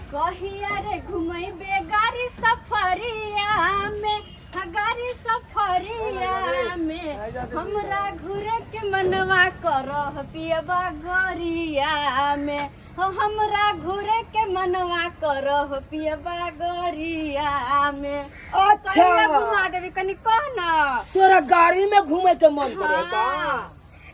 कहिया रे घुमैबे गाड़ी सफरिया में, हाँ, गाड़ी सफरिया में हमरा घुरे के मनवा करह पियबा गरिया में, हो हमरा घुरे के मनवा करह पियबा गरिया में। अच्छा। कहिया घुमा देबी कनी कह ना। तोरा गाड़ी में घूमे के मन करे का? हाँ।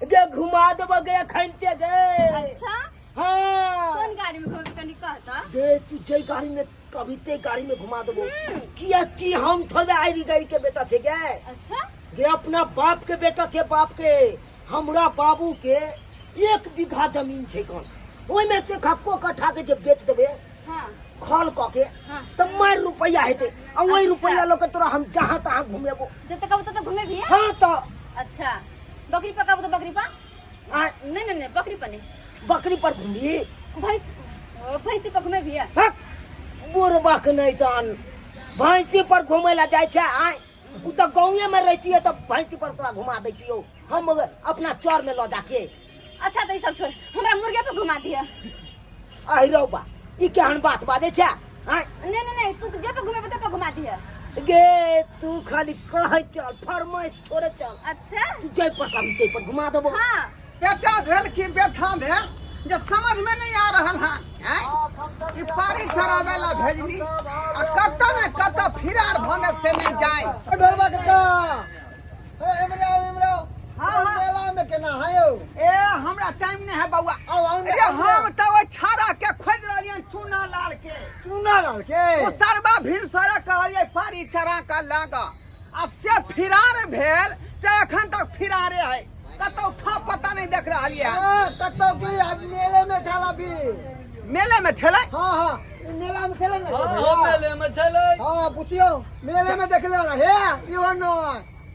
गे घुमा देबो गे खनते गे। अच्छा। हाँ। कोन गाड़ी में घूमबी कनी कह त। गे तू जे गाड़ी में कभी ते गाड़ी में घुमा देबो, किया कि हम थोड़े आइरी गाड़ी के बेटा छे गे। अच्छा। गे अपना बाप के बेटा छे, बाप के हमरा बाबू के 1 बीघा जमीन छै कन, ओहिमे से खक्को कट्ठा के जे बेच देबे हाँ। खल क के हाँ। त मार रुपया हेतै, आ ओहि अच्छा। रुपया लऽ के तोरा हम जहाँ तहाँ घुमेबो। जतऽ कहबो ततऽ घुमेबही? हाँ त। अच्छा, बकरी पर कहबो त बकरी पर? आ, नहीं नहीं नहीं, बकरी पर नहीं। बकरी पर घुमबी? भैंस, भैंसी पर घुमेबही? हक, बुढ़बा के नहीं तहन भैंसी पर घुमै ला जाइ छै। आय उ तऽ गाँवे में रहती है तऽ भैंसी पर तोरा घुमा दैतियौ हम अपना चर में लऽ जाके। अच्छा तऽ ई सब छोड़, हमरा मुर्गे पर घुमा दिया। आहि रौ बा, ई केहन बात बाजै छै? आँय? नहीं नहीं नहीं, तू जे पर घुमेबे ते पर घुमा दिया। गे तू खाली कहै चल, फरमाइश छोड़े चल। अच्छा। तू जै पर कहबी तै पर घुमा देबो। हाँ। बेटा भेल कि बेथा भेल जे समझ में नहीं आ रहल हन। आँय? ई पारी चराबै ला भेजली आ कतऽ ने कतऽ फिरार भऽ गेल से नहीं जाय। ढोरबा काका, ए, एमरे आओ, एमरे आओ। हाँ, हाँ। मेला में केना है यौ? ए हमरा टाइम नहीं है बउआ। आओ, आओ, अरे आओ, हम तो ओहि छाड़ा के खोज रहलियन चूना लाल के। चूना लाल के? ओ सरबा भिनसरे कहलियै पारी चरा के लागा, आ से फिरार भेल से एखन तक फिरारे है, कतौ था पता नहीं देख रहलियै। हाँ, कतौ की अब मेले में छल अभी। मेले में छलै? हाँ, हाँ, ई मेला में छलै ने। हाँ, मेले में छलै। हाँ, पुछियौ, मेले में देखले ना। हे, इहो न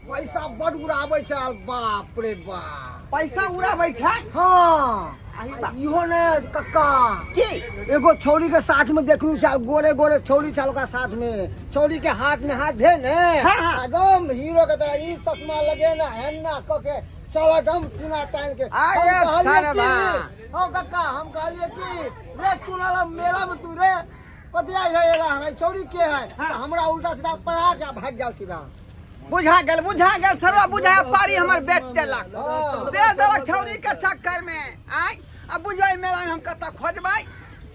पैसा बड उड़ाबै छै, बाप रे बाप। पैसा उड़ाबै छै? हाँ। अहिसा। इहो ने कक्का। की? एगो छौड़ी के साथ में देखलू छल, गोरे गोरे छौड़ी छल ओकरा साथ में, छौड़ी के हाथ में हाथ भेल ने, हाँ, हाँ। एकदम हीरो के तरह ई चश्मा लगे ना हेना क के चल एकदम सीना तान के। अरे हम कहलिए सरवा। कि, हाँ कक्का, हम कहलिए कि रे तू लाला मेला में तू रे कथी आई है एला, हमरा छौड़ी के है? हाँ। हमरा उल्टा सीधा पढ़ा के भाग गेल सीधा। बुझा गेल, बुझा गेल सरवा, बुझा पारी हमर बेच देलक, हाँ। बेच देलक छौड़ी के चक्कर में। आय अब बुझबै मेला में हम कतऽ खोजबै?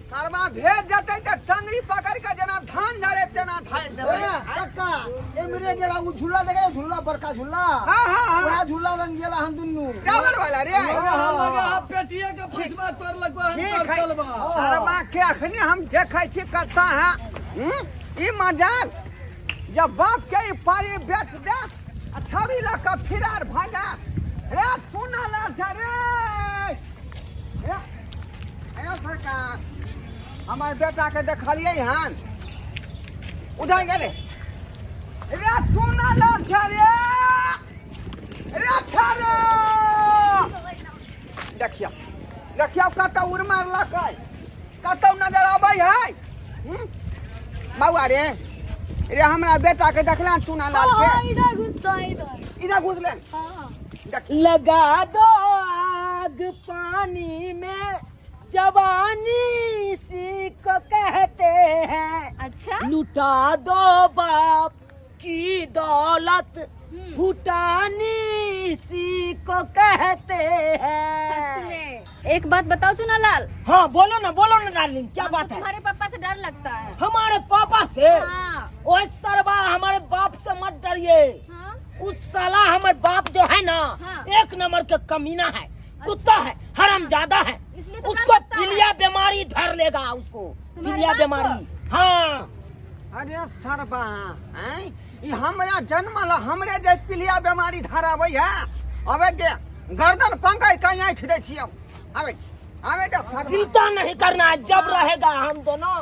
सरवा भेज देतै तऽ टंगरी पकड़ के जेना धान झरे तेना झाड़ि देबै। ए, कक्का, एमरे गेला उ झूला देखे, झूला बड़का झूला। हाँ, हाँ, हाँ। वएह झूला रंग गेला हम दुनू। टावर वाला रे। हाँ, लगा पेटिए के फुसबा तोड़ लगबा हम ठीक तोड़ है। तलबा। सरवा के अखने हम देखै छी कतऽ है। ई मजाल जब बाप के ई पारी बेच दे आ छवि लऽ कऽ फिरार भऽ जा। रे सुना ला जा रे। रे, आयो सरकार, हमर बेटा के देखलियै हन उधर गेलै। रे सुना ला जा रे। रे छाड़ो। देखियौ, देखियौ कतऽ उड़ मारलकै, कतौ नजर अबै है। बौआ रे, रे हमरा बेटा के देखला चूना लाल के? हाँ, इधर घुसता है, इधर। इधर घुसले। हाँ। देख। लगा दो आग पानी में, जवानी इसी को कहते हैं। अच्छा। लुटा दो बाप की दौलत, फुटानी इसी को कहते हैं। सच में। एक बात बताओ चुनालाल। हाँ बोलो ना, बोलो ना डार्लिंग, क्या हमको बात है? तुम्हारे पापा से डर लगता है। हमारे पापा से? हाँ। ओए सरवा, हमारे बाप से मत डरिए। हाँ? उस साला हमारे बाप जो है ना, हाँ। एक नंबर के कमीना है, कुत्ता है, हरामजादा है। इसलिए तो डर उसको लगता है। पीलिया बीमारी धर लेगा उसको, तुम्हारे पीलिया बाप को? बीमारी। हाँ। अरे सरबा, हैं? ई हमरा जन्मल हमरे जे पीलिया बीमारी धराबै है, अबे के गर्दन पंकज कहीं ऐठ दै छियौ। अबे, अबे के सरबा। चिंता नहीं करना है, जब रहेगा हम दोनों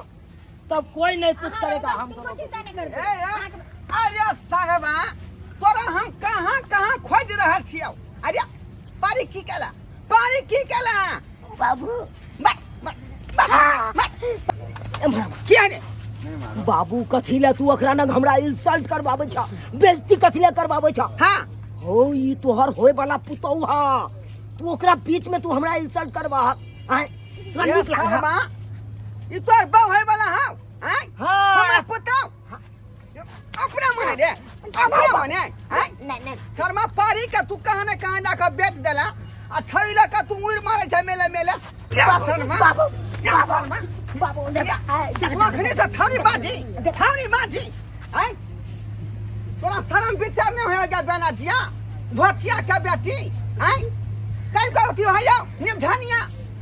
तब कोई नहीं कुछ हाँ, करेगा। तब हम तुमको दोनों। चिंता नहीं करते। ए, ए, अरे सरबा, तोरा हम कहाँ कहाँ खोज रहल छियौ। अरे पारी की केला, पारी की केला बाबू। बस, बस, बस, बस। की रे? बाबू कथी ले तू ओकरा नग हमरा इंसल्ट करबाबै छ, बेइज्जती कथी ले करबाबै छ? हाँ। हो ई तोहर होए वाला पुतहु हा, तू ओकरा बीच में तू हमरा इंसल्ट करबा? आय तोरा ये नीक लागल? सरबा, ई तोहर बहू होए वाला है? आ छौरी लऽ कऽ तू उड़ि मारै छै मेले मेले। बाबू बाबू बाबू बाबू ने अखने से छौरी बाजी, छौरी बाजी। आय तोरा शरम विचार नहीं होया जा बेना जिया धोतिया के बेटी। आय कहीं कहती हो जाओ निमझानिया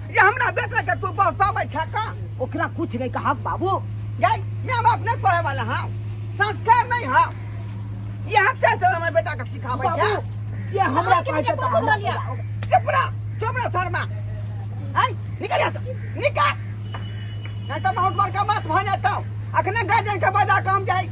ये हमरा बेटा के तू बहसाबै छै का? ओकरा कुछ नहीं कहा बाबू। गई मैं बाप नहीं कहे वाला। हाँ, संस्कार नहीं। हाँ, यहाँ चल चल हमारे बेटा के सिखाबै छै। बाबू जे हमरा अहाँके कहते बेटा तऽ कोन हमरा सुधरल यऽ? चुप रह, चुप रह शर्मा। आय निकल यहाँ से, निकल, नहीं तो बहुत बड़का बात भऽ जेतौ। अखने गार्जियन के बजा के हम जाई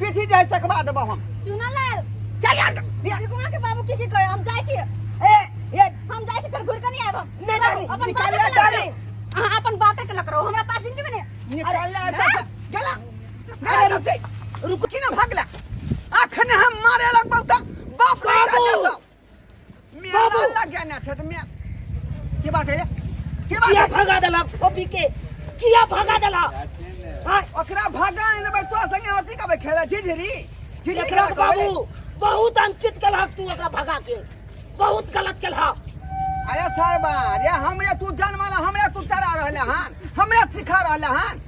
पीठी जाय सकबा देबो हम। चुनालाल चल यार। भिकुआ के बाबू की की कहे, हम जाइ छी। ए ए हम जाइ छी, फेर घुर के नहीं आएब हम। नहीं, नहीं, अपन निकाल बापे के ले, लग जाओ। अहाँ अपन बापे के लग रहो, हमरा पास जिंदगी में नहीं। निकल ले एतऽ से, गेला गेला एतऽ से। रुक की ना भागला? अखने हम मारे लगबौ तऽ बाप नहीं बाबू! चाहते तो मेला बाबू! लग गया ना छत में। की बात है रे? की बात किया है? भगा देलक फोपी के? किया भगा देलक? आय ओकरा भगा नहीं देबै, तो संगे अथी कबै खेलै झिझिरी झिझिरी एकरा खेलै। बाबू बहुत अनुचित केलहक तू, एकरा भगा के बहुत गलत केलहक। अरे सरबा रे, हमरे तू जन्मल, हमरे तू चरा रहले हन, हमरे सिखा रहले हन।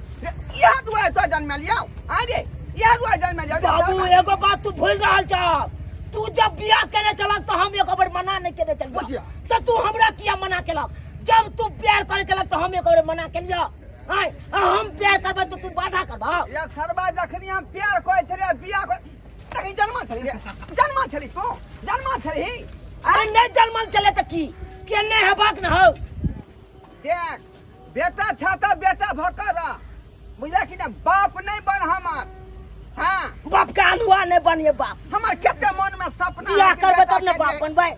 इएह दुआरे तो जन्मलियौ। आरे इएह दुआरे जन्मलियौ रे बाबू सरबा। एगो बात तू भूल रहल छ, तू जब बियाह केने चलक तो हम एको बेर मना नहीं केने चलियो। बुझिया। तो तू हमरा किया मना केलक? जब तू प्यार करे चलक तो हम एको बेर मना केलियो? आय आ हम प्यार करबै तो तू बाधा करबा? या सरबा, जखनी हम प्यार करै छलियै बियाह कर तखनी जन्मा छली रे? जन्मा छली तू? जन्मा छली? अरे नहीं जन्मल चले तऽ की के नहीं हेबाक न हौ। देख, बेटा छ तऽ बेटा भऽ कऽ रह, बुझला कि ना? बाप नहीं बन हमर। हाँ, बाप के आलुआ नहीं बनिए बाप। हमर कते मन में सपना बियाह है कि करबै बेटा तब ने के बाप जे बनबै।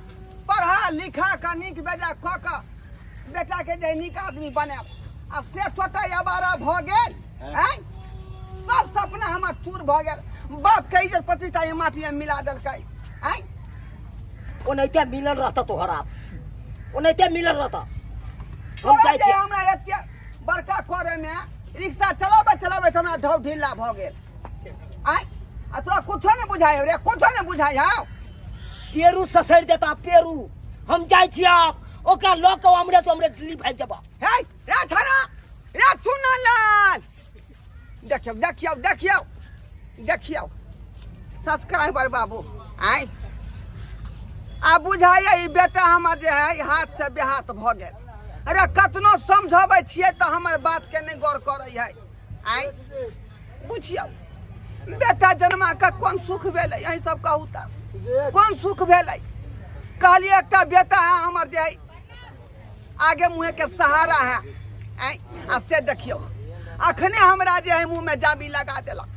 पढ़ा लिखा कऽ नीक बेजा कऽ कऽ बेटा के जे नीक आदमी बनायब, आ से छोटा अबारा भऽ गेल। आँय, सब सपना हमर चूर भऽ गेल। बाप के इज्जत प्रतिष्ठा ई माटी में मिला देलकै। आँय, ओनाहिते मिलल रहता तोहर आप, ओनाहिते मिलल रहता। हम तोरा जाइ जे छियै। हमरा एते बड़का करे में रिक्शा चलाबैत चलाबैत हमरा ढौ ढिल्ला भऽ गेल। आँय, आ तोरा कुछो नहि बुझाइ रे? कुछो नहि बुझाइ हौ? पेरू ससरि देता पेरू। हम जाइ छियै आप, ओकरा लऽ कऽ हमरे से हमरे दिल्ली भागि जेबा। हे रे छना रे चुनालाल, देखियौ देखियौ देखियौ देखियौ सब्सक्राइबर बाबू। आँय, आ बुझाइए ई बेटा हमर जे है हाथ से बेहाथ भऽ गेल। अरे कतनो समझबै छियै तऽ हमर बातके नहि गौर करै है। आँय, बुझियौ बेटा जन्मा के कोन सुख भेलै? यही सब कहू तऽ कोन सुख भेलै? कहलियै एकटा बेटा है हमर जे है आगे मुँहे के सहारा है। आँय, आ से देखियौ अखने हमरा जे है मुँह में जाबी लगा देलक।